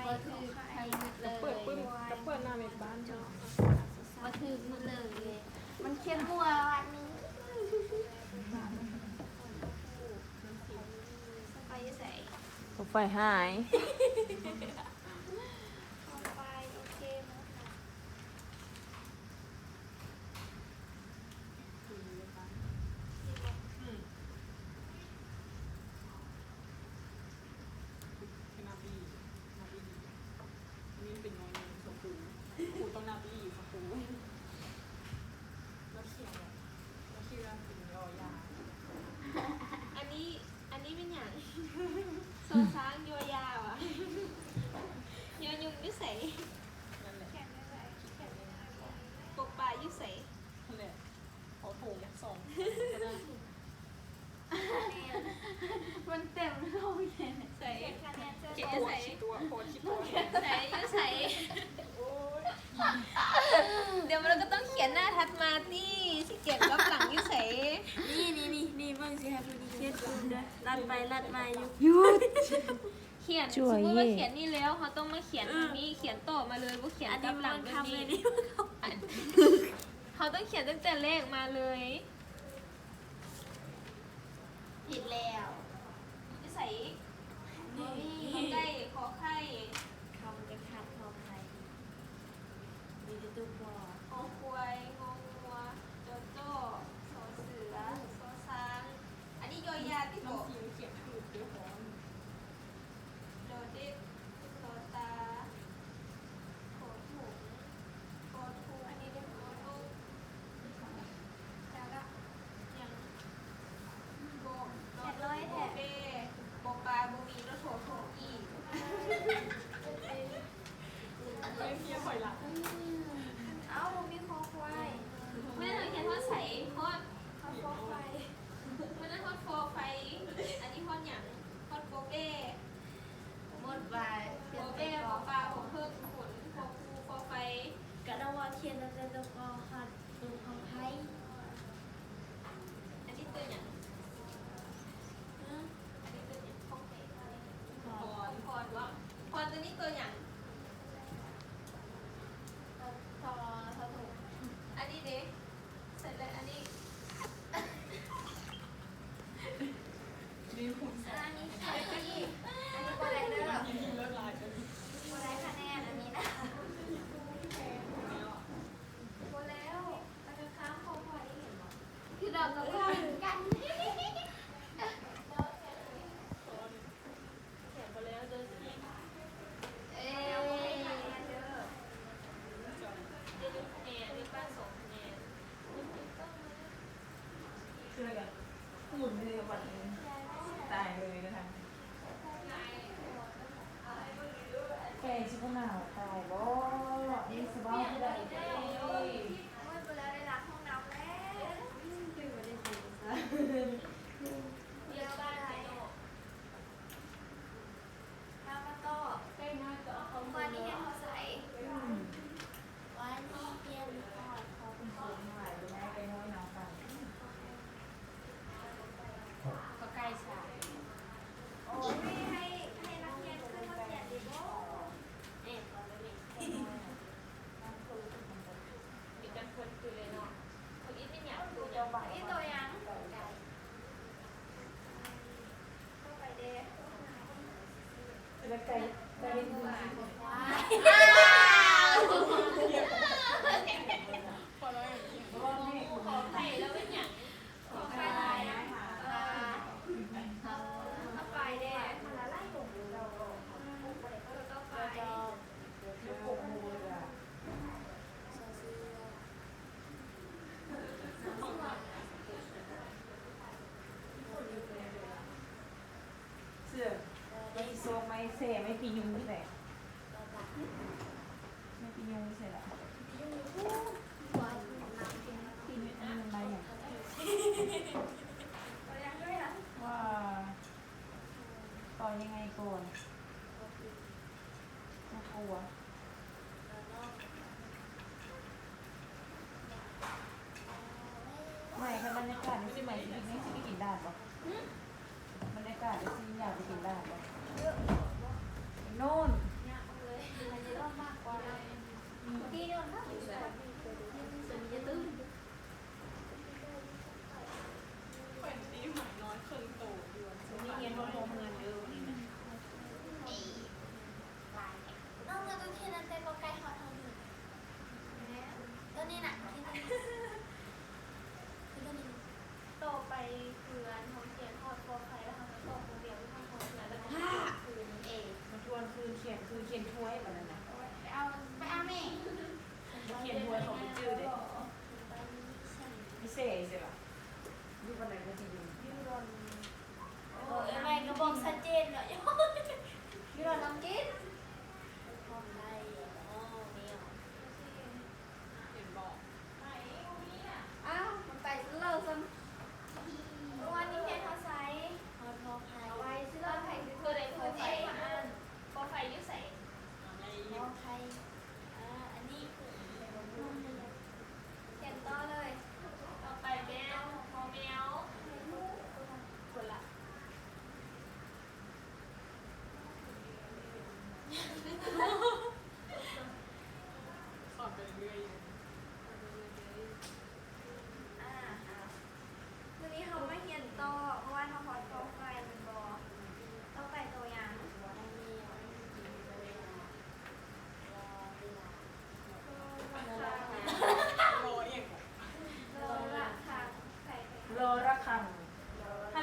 ບໍ່ຖືກທັງໝົດເລີຍ ເປີດປຶ້ມ ກໍເປີດໜ້າເວັບບ້ານ ບໍ່ຖືກໝົດເລີຍ ມັນຂຽນມົ້ວວັນນີ້. ໄຟຢູ່ໃສ? ໄຟຫາຍ. ອັນນີ້ ອັນນີ້ແມ່ນຫຍັງ? ຊໍຊ້າງ ຢໍຢາຫວາ? ຢໍຍຸງຢູ່ໃສ? ປົກປາຢູ່ໃສ? ນັ້ນແຫຼະ ຂໍໂທສອງ ມັນເຕັມໂລກແທ້. ໃສ? ຂຽນຢູ່ໃສ? ໃສ? ຢູ່ໃສ? ໂອ້ຍ ດຽວມັນກໍຕ້ອງຂຽນໜ້າຖັດມາຕິ ຊິຂຽນກັບຫຼັງຢູ່ໃສ? ນີ້ ນີ້ ນີ້ ນີ້ ເບິ່ງຊິໃຫ້ຜູ້ນີ້ຂຽນ ລັດໄປລັດມາຢູ່ ຢຸດ. ຂຽນ ສົມມຸດວ່າຂຽນນີ້ແລ້ວ ເຮົາຕ້ອງມາຂຽນທາງນີ້ ຂຽນຕໍ່ມາເລີຍ ບໍ່ຂຽນກັບຫຼັງແບບນີ້. ເຮົາຕ້ອງຂຽນຕັ້ງແຕ່ແລກມາເລີຍ. ຜິດແລ້ວ. ຢູ່ໃສ? ນີ້ ກອໄກ່ ຂໍໄຂ່ ຄຳຈະຂາດ ຂໍໄຂ່ ມີແຕ່ຕົວ ຄອຄວາຍ ງໍງົວ ຈໍຈໍ ສໍເສືອ ສໍຊ້າງ. ອັນນີ້ຢໍຢາຕິ ບໍ່? ດອເດັກ ລໍຕາ ຂໍຖົງ ຂໍຖົງ ອັນນີ້ເດ້ ຂໍທົງ ແລ້ວກໍຫຍັງ ບໍ່ ດອ ດອ ແບ ບໍ່ປາ ບໍ່ມີ ດອ ໂທ ໂທອີກ. ເອີ ເອົາ ບໍ່ມີຄໍຄວາຍ. ແມ່ນເຮົາຂຽນຮອດໃສ? ຮອດ ຮອດຄໍຄວາຍ. ແມ່ນຮອດຄໍໄຟ. ອັນນີ້ຮອດຫຍັງ? ຮອດປໍແບ. ໝົດວ່າ ປໍແບ ປໍປາ ຫໍເຫິງ ຂົນ ພໍພູ ຄໍໄຟ. ກະລະວ່າຂຽນແຕ່ຕົວ ກໍຮອດ ຕົວຂໍໄຂ່. ອັນນີ້ຕົວຫຍັງ? ຮະ? ອັນນີ້ຕົວຫຍັງ? ຂອງໃຜ? ພອນ ພອນ ພອນບໍ່? ພອນ ຕົວນີ້ຕົວຫຍັງ? ທ ທ ທ ທ. ອັນນີ້ເດ? ໃສ່ແລ້ວ ອັນນີ້ ນີ້ຄູນສອງ ອັນນີ້ໃສ່ອີກ ອັນນີ້ບໍ່ໄດ້ເດີ ເລີດຫຼາຍ ບໍ່ໄດ້ຄະແນນອັນນີ້ນະ. ບໍ່ແລ້ວ ແລ້ວກໍຂ້າມຂໍ້ຄວາຍ ເຫັນບໍ່? ຄືດອກກະເບືອນກັນ. ຂຽນບໍ່ແລ້ວເດີຊິ. ເອີ ໄດ້ໜຶ່ງຄະແນນ ໄດ້ປ້າສອງຄະແນນ. ຄືກັນ ໝູນເລີຍວັນນີ້ ຕາຍເລີຍນະທ່ານ. ແກຊິບໍ່ໜາວຕາຍບໍ່? ນີ້ສະບາຍຄືໃດເດ? ໂອ້ຍ ບໍ່ແລ້ວ ໄດ້ລ້າງຫ້ອງນ້ຳແລ້ວ. ຕື່ນມາໄດ້ກິນຊະ. ເຮົາມາຕໍ່ ເອີ ມາຕໍ່ ເຮົາ ວານນີ້ຮຽນຮອດໃສ? ອືມ ວານນີ້ຮຽນຮອດ ເຮົາໄປຮອດ ໄປຮອດນຳກັນ ກໍໃກ້ຊະ. ໂອ້ຍ ໃຫ້ ໃຫ້ນັກຮຽນຂຶ້ນມາຂຽນດີບໍ່? ແມ່ນ ຕອນນີ້ ມີຈັກຄົນຄືເລີຍເນາະ. ທຳອິດແມ່ນຫຍັງ? ທຳອິດໂຕຫຍັງ? ໄກ່. ຕໍ່ໄປເດ້ ແລ້ວໄກ່ ໄກ່ເຮັດຄືຊິ ຂອໄຂ່ແລ້ວເປັນຫຍັງ? ຂໍໄຂ່ ເອີ ຕໍ່ໄປເດ້ ຕໍ່ໄປ ເສືອ ໄມ້ຊອກ ໄມ້ແຊ ໄມ້ຕີຍຸງຢູ່ໃສ? ໄມ້ຕີຍຸງຢູ່ໃສລະ? ຕີຍຸງຢູ່ພຸ້ນ ຕີຍຸງ ອັນນີ້ມັນໄມ້ຫຍັງ? ວ່າ ຕໍ່ຍັງໄງກ່ອນ? ບໍ່ກົວ. ໄໝ ຄັນບັນຍາກາດນີ້ຊິ ໄໝ ຊິ ຊິໄປກິນດ່ານບໍ່? ບັນຍາກາດນີ້ຊິຢາກໄປກິນດ່ານບໍ່?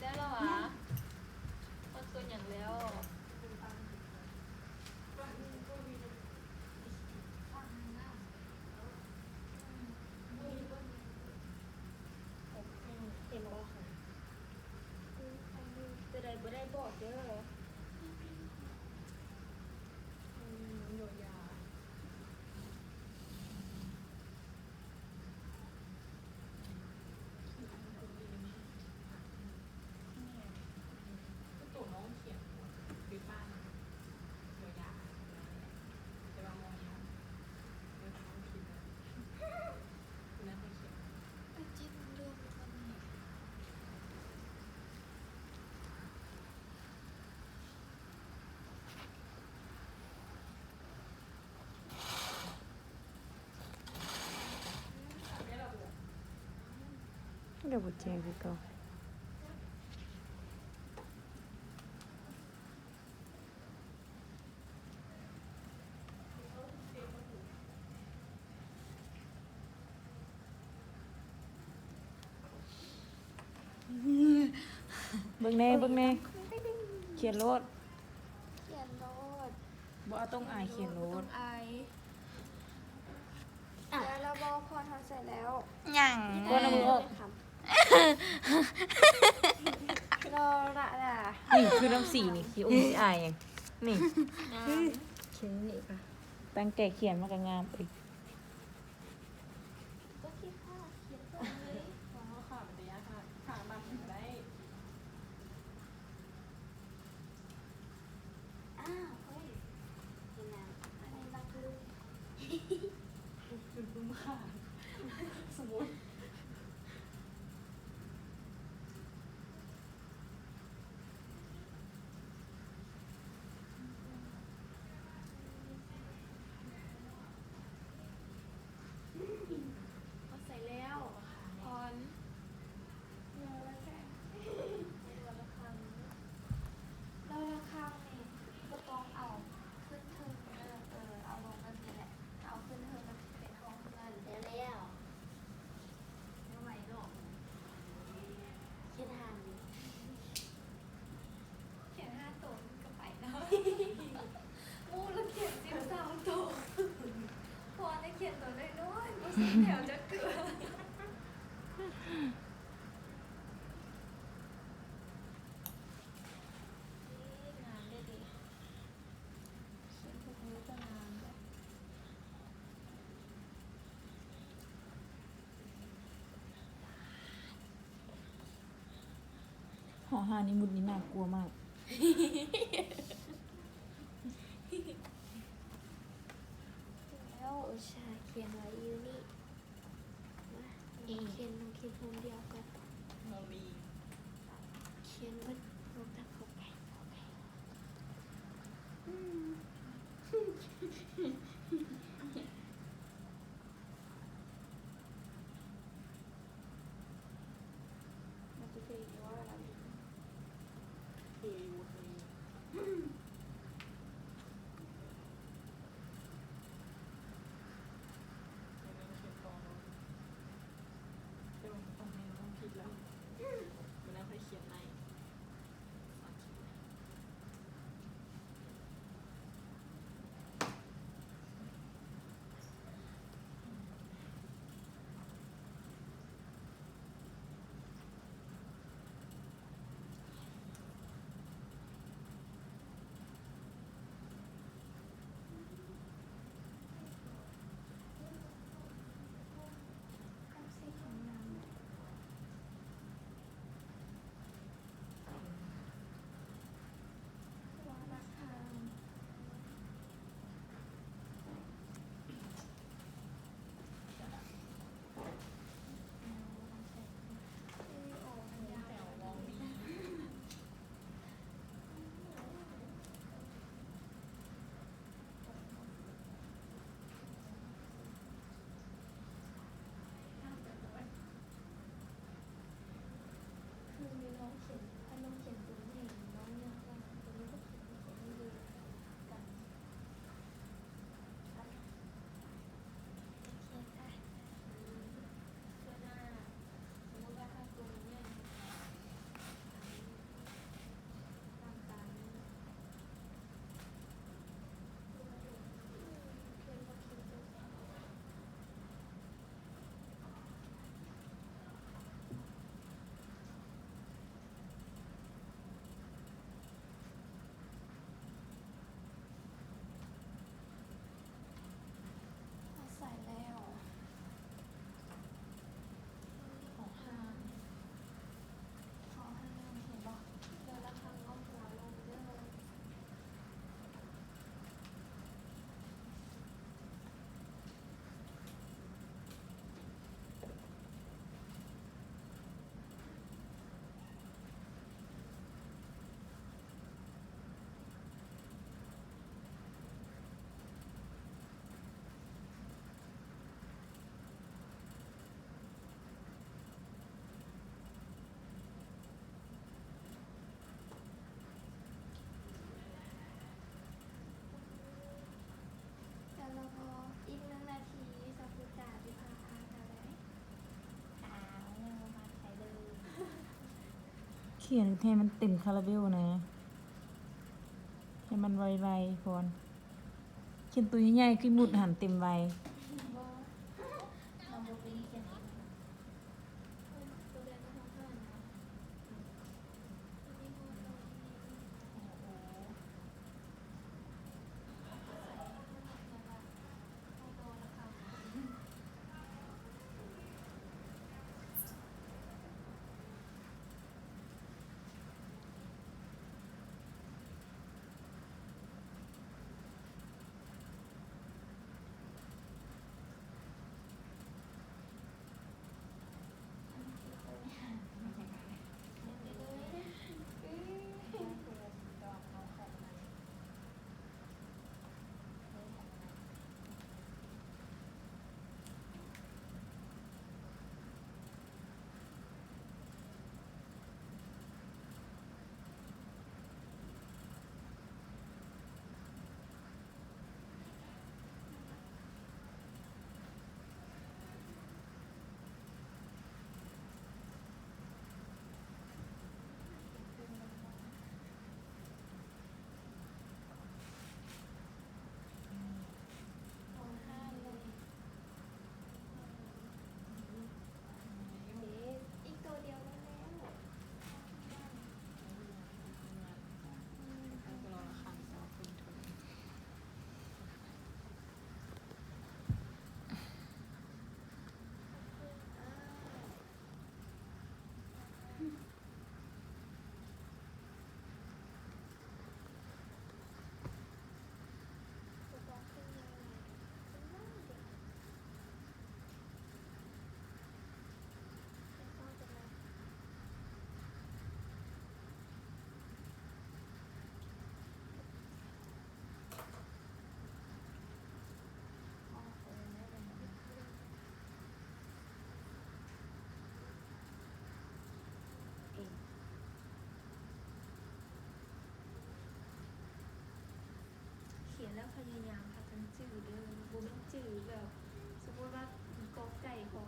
ແລ້ວລະຫວາ? ຮອດສ່ວນຫຍັງແລ້ວ? ເຫັນບໍ່? ຕົວໃດບໍ່ໄດ້ບອກເດີ. ດຽວບໍ່ແຈ້ງຄືເກົ່າ. ເບິ່ງແດ່ ເບິ່ງແດ່ ຂຽນໂລດ ຂຽນໂລດ ບໍ່ເອົາຕົງອາຍ ຂຽນໂລດ ບໍ່ຕ້ອງອາຍ. ອ່ະ ແລ້ວລະບໍ່? ພອນເຮົາໃສ່ແລ້ວ. ຍັງ. ບໍ່ນຳມືອອກ. ລໍລະລາ. ນີ້ຄືນ້ຳສີນີ້ ຊິອົງຊິອາຍຫຍັງນີ້. ຂຽນນີ້ກະ ຕັ້ງໃຈຂຽນມັນກະງາມເອີຍ. ໂອເຄຄ່ະ ຂຽນຕໍ່ເລີຍ. ອໍ ຄ່ະ ບໍ່ໄດ້ຍາກຄ່ະ ຖ້າມັກກະໄດ້. ອ້າວ ເຮີ້ຍ ເປັນຫຍັງ? ອັນນີ້ມັກລຸກ ລຸກ ລຸກ ລຸກ ລຸກ ສົມມຸດ. ອາຫານອີ່ໝຸດນີ້ໜ້າກົວມາກ. ແລ້ວອຸດສາຂຽນໄວ້ຢູ່ນີ້. ມາ ເອ ຂຽນ ຂຽນໂຮມດຽວກ່ອນ. ບໍ່ມີ. ຂຽນເບິດ ລົງທັງເຂົ້າໄປ ເຂົ້າໄປ. ອືມ ມັນຈະເປັນວ່າ ເອ ຢູ່ ເອີ ແຕ່ວ່າມັນຕ້ອງແມ່ນ ຕ້ອງຜິດແລ້ວ. ມື້ໜ້າຄ່ອຍຂຽນໃໝ່. ຄືນ້ອງຂຽນ ຖ້ານ້ອງຂຽນຕົວໃຫຍ່ ນ້ອງຍາກກວ່າ ຕົວນີ້ກໍຂຽນ ຂຽນຢູ່ຄືກັນ. ໂອເຄຈ້າ. ເທື່ອໜ້າ ສົມມຸດວ່າຖ້າຕົວມັນໃຫຍ່ ຕາມຕານີ້. ໃສ່ແລ້ວ ຂໍຫ້າມ ຂໍຫ້າມ ເຫັນບໍ່? ແລ້ວລະຄັງກໍຫົວລົງເດີ້. ແລ້ວກໍອີກໜຶ່ງນາທີ ຊາວພຸດກະຊິພາອ່ານເອົາເດີ້. ຂຽນໃຫ້ມັນເຕັມຄາລາເບວນະ ໃຫ້ມັນໄວໆກ່ອນ. ຂຽນໂຕໃຫຍ່ໆ ຄືໝຸດຫັ້ນເຕັມໄວ.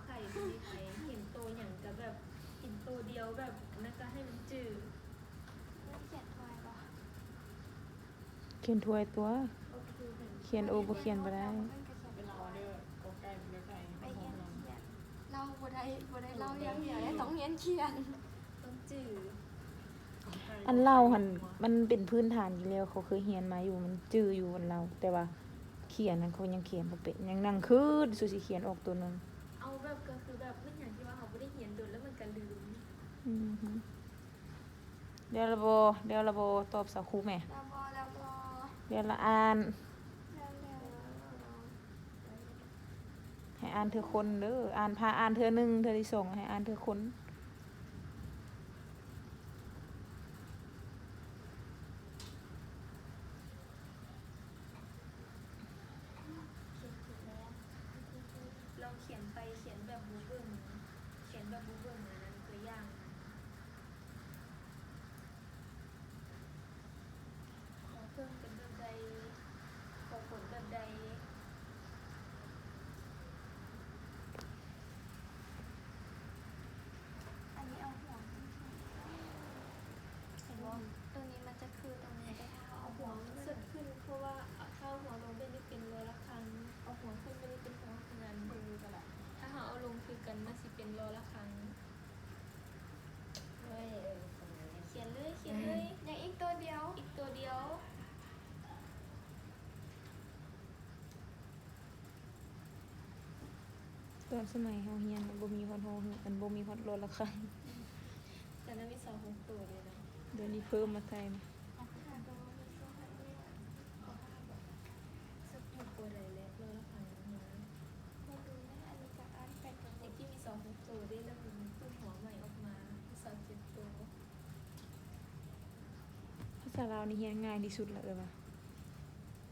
ໄຂ່ມັນມີໄປເຫັນໂຕຫຍັງກະແບບເຫັນໂຕດຽວແບບນັ້ນກະໃຫ້ມັນຈື່. ມັນຂຽນຖ້ວຍບໍ່? ຂຽນຖ້ວຍຕົວະ ຂຽນໂອບໍ່ຂຽນບໍ່ໄດ້. ໄປຮຽນຂຽນ ເລົ່າບໍ່ໄດ້ ບໍ່ໄດ້ເລົ່າຢ່າງດຽວເດ້ ຕ້ອງຮຽນຂຽນ ຕ້ອງຈື່. ອັນເລົ່າຫັ້ນມັນເປັນພື້ນຖານຢູ່ແລ້ວ ເຂົາເຄີຍຮຽນມາຢູ່ ມັນຈື່ຢູ່ອັນເລົ່າ ແຕ່ວ່າຂຽນຫັ້ນເຂົາຍັງຂຽນບໍ່ເປັນ ຍັງນັ່ງຄຶດຢູ່ ຊິຂຽນອອກໂຕໜຶ່ງ. ເອົາແບບ ກໍຄືແບບ ມັນຫຍັງທີ່ວ່າເຮົາບໍ່ໄດ້ຮຽນດົນແລ້ວມັນກະລືມ. ອືຮຶ ແລ້ວລະບໍ່? ແລ້ວລະບໍ່? ຕອບສາວຄູແມ້. ແລ້ວບໍ່? ແລ້ວບໍ່? ແລ້ວລະອ່ານ. ແລ້ວ ແລ້ວ. ໃຫ້ອ່ານເທື່ອຄົນເດີ ອ່ານ ພາອ່ານເທື່ອໜຶ່ງ ເທື່ອທີສອງໃຫ້ອ່ານເທື່ອຄົນ. ລອງຂຽນໄປຂຽນແບບບໍ່ເບິ່ງ ຂຽນແບບບໍ່ເບິ່ງອັນນັ້ນຕົວຢ່າງ. ຂໍເພີ່ມເປັນແບບໃດ? ຂໍຂົນແບບໃດ? ອັນນີ້ເອົາຫົວຂຶ້ນ ເຫັນບໍ່? ຕົງນີ້ມັນຈະຄືຕົງນີ້ ແຕ່ຖ້າເຮົາເອົາຫົວຂຶ້ນ ເພາະວ່າຖ້າເອົາຫົວລົງແບບນີ້ເປັນລໍລະຄັງ ເອົາຫົວຂຶ້ນແບບນີ້ເປັນຫໍເຮືອນ. ຖ້າເຮົາເອົາລົງຄືກັນ ມັນຊິເປັນລໍລະຄັງ. ຂຽນເລີຍ ຂຽນເລີຍ. ຍັງອີກໂຕດຽວ ອີກໂຕດຽວ. ຕອນສະໄໝເຮົາຮຽນ ມັນບໍ່ມີຮອດຫໍເຮືອນ ມັນບໍ່ມີຮອດລໍລະຄັງ. ຕອນນັ້ນມີສອງຫົກໂຕເດ້ເນາະ. ດຽວນີ້ເພີ່ມມາໃສ່ນະ. ແຕ່ກີ້ມີສອງຫົກໂຕເດ້ ແລ້ວມັນເພິ່ງຫົວໃໝ່ອອກມາ ມີຊາວເຈັດໂຕ. ພາສາລາວນີ້ຮຽນງ່າຍທີ່ສຸດລະເອື້ອຍວ່າ.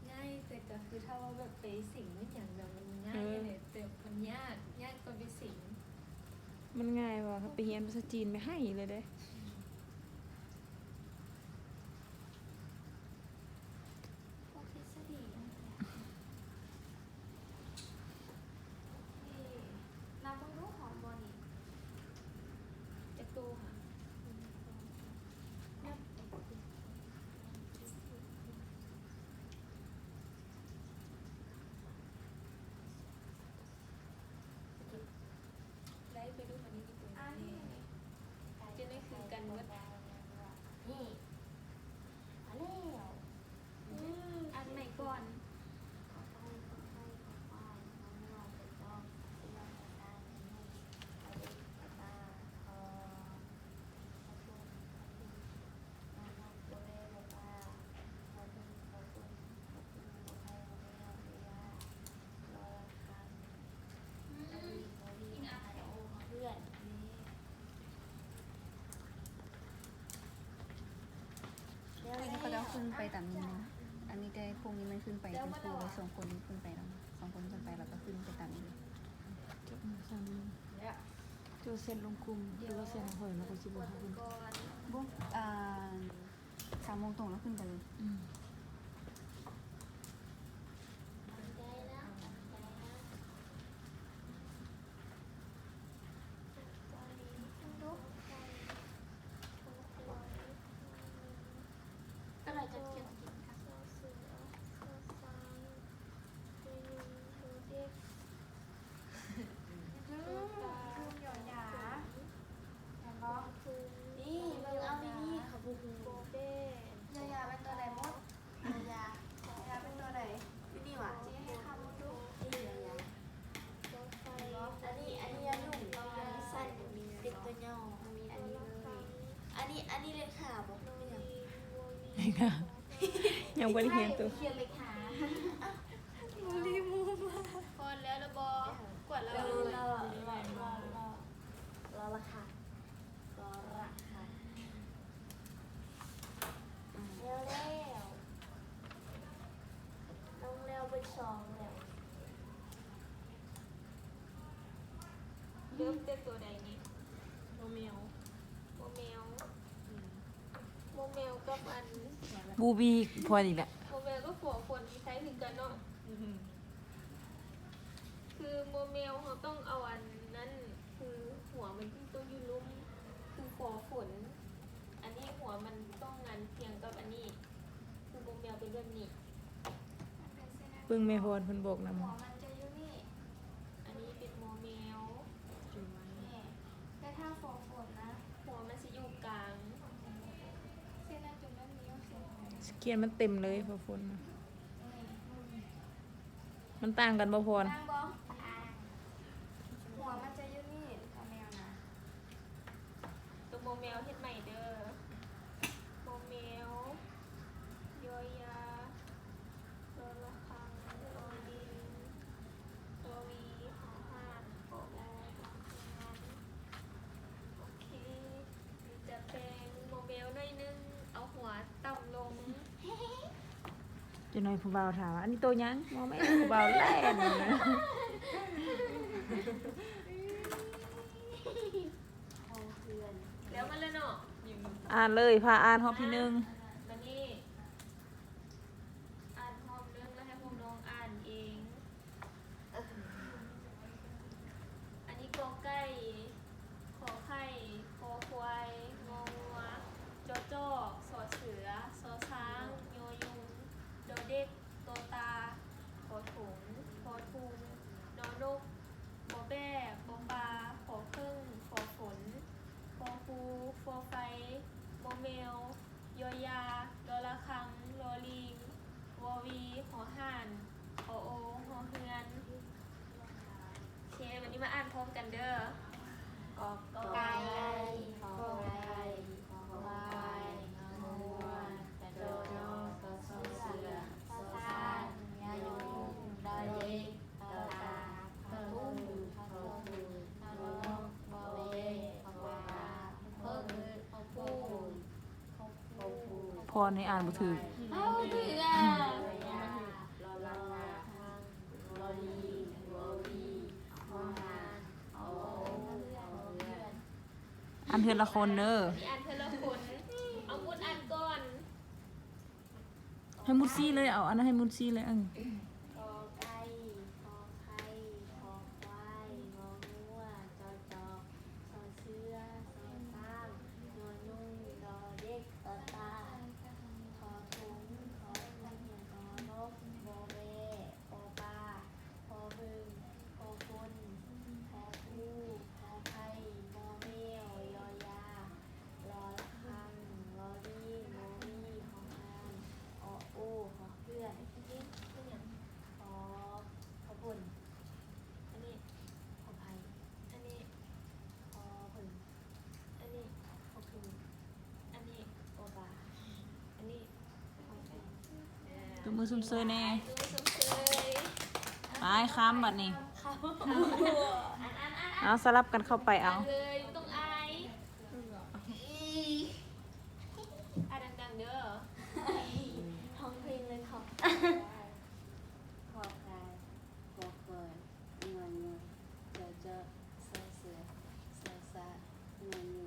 ງ່າຍ ແຕ່ກະຄືຖ້າວ່າແບບໄປເສັງມັນຫຍັງນະ ມັນງ່າຍແຫຼະ ແຕ່ມັນຍາກ ຍາກກວ່າໄປເສັງ. ມັນງ່າຍວ່າ ໄປຮຽນພາສາຈີນໄປໄຫ້ເລີຍເດ້. ນັບເບິ່ງດູ ຮອດບໍ່ນີ້? ຈັກໂຕຫະ? ນັບ ໄລ່ໄປດູ ອັນນີ້ມີຕົວ ອັນນີ້ ເຈົ້າໄດ້ຄືກັນເບິດ. ນີ້ ມາແລ້ວ. ອືມ ອ່ານໃໝ່ກ່ອນ. ອັນນີ້ເຂົາເຈົ້າຂຶ້ນໄປຕາມນີ້ນະ ອັນນີ້ແຕ່ພວກນີ້ມັນຂຶ້ນໄປເປັນຄູ່ເລີຍ ສອງຄົນນີ້ຂຶ້ນໄປນຳ ສອງຄົນຂຶ້ນໄປ ແລ້ວກໍຂຶ້ນໄປຕາມນີ້ເລີຍ. ເຈົ້າເຊັນລົງກຸ່ມ ຫຼືວ່າເຊັນໃຫ້ຂ້ອຍ ແລ້ວຂ້ອຍຊິບອກໃຫ້ເພິ່ນ. ບໍ່ ອ່າ ສາມໂມງຕົງແລ້ວຂຶ້ນໄປເລີຍ. ອືມ. ອືມ ຍອຫຍາ ແມ່ນບໍ່? ນີ້ ເບິ່ງເອົານີ້ ນີ້ ເຂົາບໍ່ຮູ້. ຍອຫຍາແມ່ນຕົວໃດມົດ? ຍອຫຍາ ຍອຫຍາເປັນຕົວໃດ? ຢູ່ນີ້ຫວາ? ຊີ້ໃຫ້ຄຳເບິ່ງດູ. ນີ້ ຍອຫຍາ ອັນນີ້ ອັນນີ້ ຍອນຸ່ງ ອັນນີ້ ສັ້ນ ເປັນຕົວຫຍໍ້ ອັນນີ້ ເລີຍ ອັນນີ້ ອັນນີ້ເລຂາບໍ? ເປັນຫຍັງ? ເລຂາ ຍັງບໍ່ໄດ້ຮຽນໂຕ ຂຽນເລຂາ. ບູລີໝູ່ມາ. ຮອດແລ້ວລະບໍ່? ກວດແລ້ວ ເອີ ລະ ລະ ລະ ລະ ລະລະຄະ ລະລະຄະ. ອືມ ແລ້ວ ແລ້ວ ນ້ອງແລ້ວເບິດສອງແລ້ວ. ເລີ່ມແຕ່ຕົວໃດນີ້? ໂມແມວ ໂມແມວ ອືມ ໂມແມວກັບອັນ ບູບີ ພອນອີກແຫຼະ. ໂມແມວກັບຫົວຄົນ ມີໄທຄືກັນເນາະ. ອືມ ຄືໂມແມວ ເຮົາຕ້ອງເອົາອັນ ແບບນີ້ ເບິ່ງແມ່ພອນເພິ່ນບອກນຳ ຫົວມັນຈະຢູ່ນີ້ ອັນນີ້ເປັນ ມ ແມວ ແມ່ ແຕ່ຖ້າ ຟ ຝົນ ນະ ຫົວມັນຊິຢູ່ກາງ ເສັ້ນນັ້ນຈົນມັນມີ ຂຽນມັນເຕັມເລີຍ ຟ ຝົນ ນະ ແມ່ ມັນຕ່າງກັນບໍ່ພອນ? ຕ່າງບໍ່? ອ່າ ຫົວມັນຈະຢູ່ນີ້ ກະແມວນະ. ຕົວ ມ ແມວ ເຮັດໃໝ່ເດີ ມ ແມວ ຢໍຢາ ລໍລະຄັງ ລໍລິງ ວໍວີ ຫໍຫ່ານ ກອໂອ ຮອເຮືອນ ໂອເຄ ຈະແປງ ມ ແມວ ໜ້ອຍໜຶ່ງ ເອົາຫົວຕ່ຳລົງ. ຈັກໜ້ອຍຜູ້ບ່າວຖາມວ່າ ອັນນີ້ໂຕຫຍັງ? ມ ແມວ ຜູ້ບ່າວແລ່ນ ແລ້ວມັນລະເນາະ ອ່ານເລີຍ ພາອ່ານຮອບທີໜຶ່ງ ບາດນີ້ ອ່ານຮອບໜຶ່ງ ແລ້ວໃຫ້ພວກນ້ອງອ່ານເອງ. ອັນນີ້ ກ ໄກ່ ຂ ໄຂ່ ຄ ຄວາຍ ງ ງົວ ຈ ຈອກ ສ ເສືອ ຊ ຊ້າງ ຍ ຍົງ ດ ເດັກ ຕ ຕາ ທ ຖົງ ທ ທຸງ ນ ນົກ ບ ແບ້ ປ ປາ ຜ ເຜິ້ງ ຟ ຝົນ ຟ ຟູ ຟ ໄຟ ມ ແມວ ຢ ຢາ ລໍລະຄັງ ລໍລີງ ວໍວີ ຫໍຫ່ານ ກອໂອ ຮອເຮືອນ. ໂອເຄ ບາດນີ້ມາອ່ານພ້ອມກັນເດີ ກ ໄກ່ ຂ ໄຂ່ ຄ ຄວາຍ ງ ງົວ ຈ ຈອກ ສ ເສືອ ຊ ຊ້າງ ຍ ຍົງ ດ ເດັກ ຕ ຕາ ທ ທຸງ ທ ທຸງ ນ ນົກ ບ ແບ້ ປ ປາ ຜ ເຜິ້ງ ຟ ຟູ ພອນນີ້ອ່ານບໍ່ຖືກ ເອົາ ຖືກອ່ະ ລໍລະຄັງ ລໍລີງ ວໍວີ ຫໍຫ່ານ ອ ໂອ ເຮືອນ ອ່ານເທື່ອລະຄົນເດີ ອ່ານເທື່ອລະຄົນ ເອົາມຸດອ່ານກ່ອນ ໃຫ້ມຸດຊີ້ເລີຍ ເອົາອັນນັ້ນໃຫ້ມຸດຊີ້ເລີຍ ເອີ ກ ໄກ່ ຂ ໄຂ່ ຄ ຄວາຍ ງ ງົວ ຈ ຈອກ ສ ເສືອ ຊ ຊ້າງ ຍ ຍົງ ດ ເດັກ ຕ ຕາ ທ ທຸງ ທ ທຸງ ນ ນົກ ບ ແບ້ ປ ປາ ຜ ເຜິ້ງ ຟ ຝົນ ທ ພູ ຂ ໄຂ່ ມ ແມວ ຢ ຢາ ລໍລະຄັງ ລໍລີງ ວໍວີ ຫໍຫ່ານ ອ ໂອ ຫອເຮືອນ ຂ ຂ ຝົນ ອັນນີ້ ຂ ໄຂ່ ອັນນີ້ ຂ ເຜິ້ງ ອັນນີ້ ຂ ເຜິ້ງ ອັນນີ້ ປ ປາ ອັນນີ້ ຕົບມືຊົມເຊີຍແດ່ ຕົບມືຊົມເຊີຍ ໄປ ຄຳບັດນີ້ ຄຳ ເອົາ ສະຫຼັບກັນເຂົ້າໄປ ເອົາ ເລີຍ ບໍ່ຕ້ອງອາຍ ອ່ານດັງໆເດີ ຮ້ອງເພງເລີຍ ຂ ຂໍຄວາຍ ຄ ຄວາຍ ງ ງ ຈ ຈ ສ ເສືອ ຊ ສະ ຍ ຍ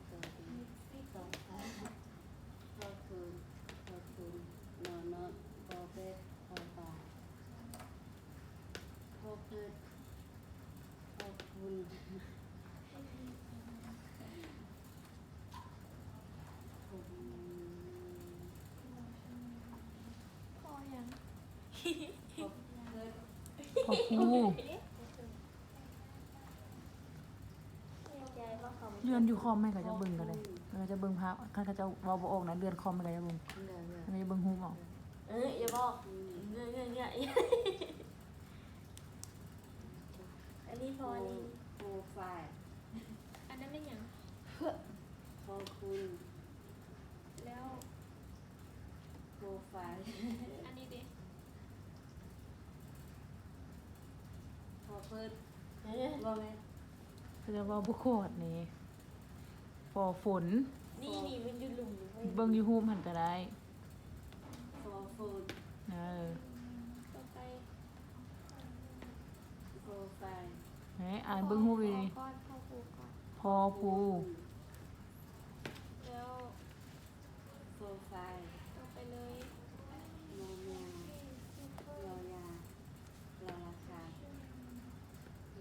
ໂຕ ຕີ ໂຕ ຕ ຕາ ທ ທຸນ ທ ທຸນ ນ ນົກ ບ ເປັດ ປ ປາ ພອກເພິດ ພອກຄຸນ ພອກ ພອກຫຍັງ ພອກເພິດ ພອກພູ ເລື່ອນຢູ່ຄອມໃຫ້ເຂົາເຈົ້າເບິ່ງກໍໄດ້ ເຂົາເຈົ້າເບິ່ງພາບ ຄັນເຂົາເຈົ້າເວົ້າບໍ່ອອກນະ ເລື່ອນຄອມໃຫ້ເຂົາເຈົ້າເບິ່ງ ເລື່ອນ ເຂົາເຈົ້າເບິ່ງຮູບເອົາ ເອີ ຢ່າບອກ ເງື້ອໆໆ ອັນນີ້ພໍ ອັນນີ້ ໂປຣໄຟລ໌ ອັນນັ້ນແມ່ນຫຍັງ ພໍຄຸນ ແລ້ວ ໂປຣໄຟລ໌ ອັນນີ້ເດ ພໍເພິດ ເອີ ບໍ່ແມ່ນ ເຂົາເຈົ້າເວົ້າບໍ່ຂອດນີ້ ພໍຝົນ ນີ້ ນີ້ມັນຢູ່ລຸ່ມ ເບິ່ງຢູ່ຮູບຫັ້ນກໍໄດ້ ພໍຝົນ ເອີ ຕໍ່ໄປ ພໍໄຟ ເອີ ອ່ານເບິ່ງຮູບດີໆ ພໍພູ ພໍພູ ພໍພູ ແລ້ວ ໂປຣໄຟລ໌ ຕໍ່ໄປເລີຍ ມ ແມວ ຢ ຢາ ລ ລະຄາ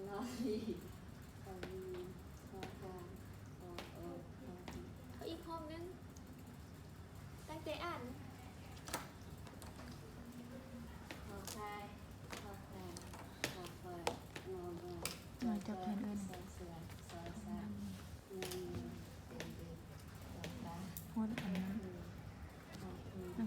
ລໍ ລີ ກ ລີ ຮ ຮ ຮ ໂອ ຮ ຮີ ເອົາອີກຮອບໜຶ່ງ ຕັ້ງໃຈອ່ານ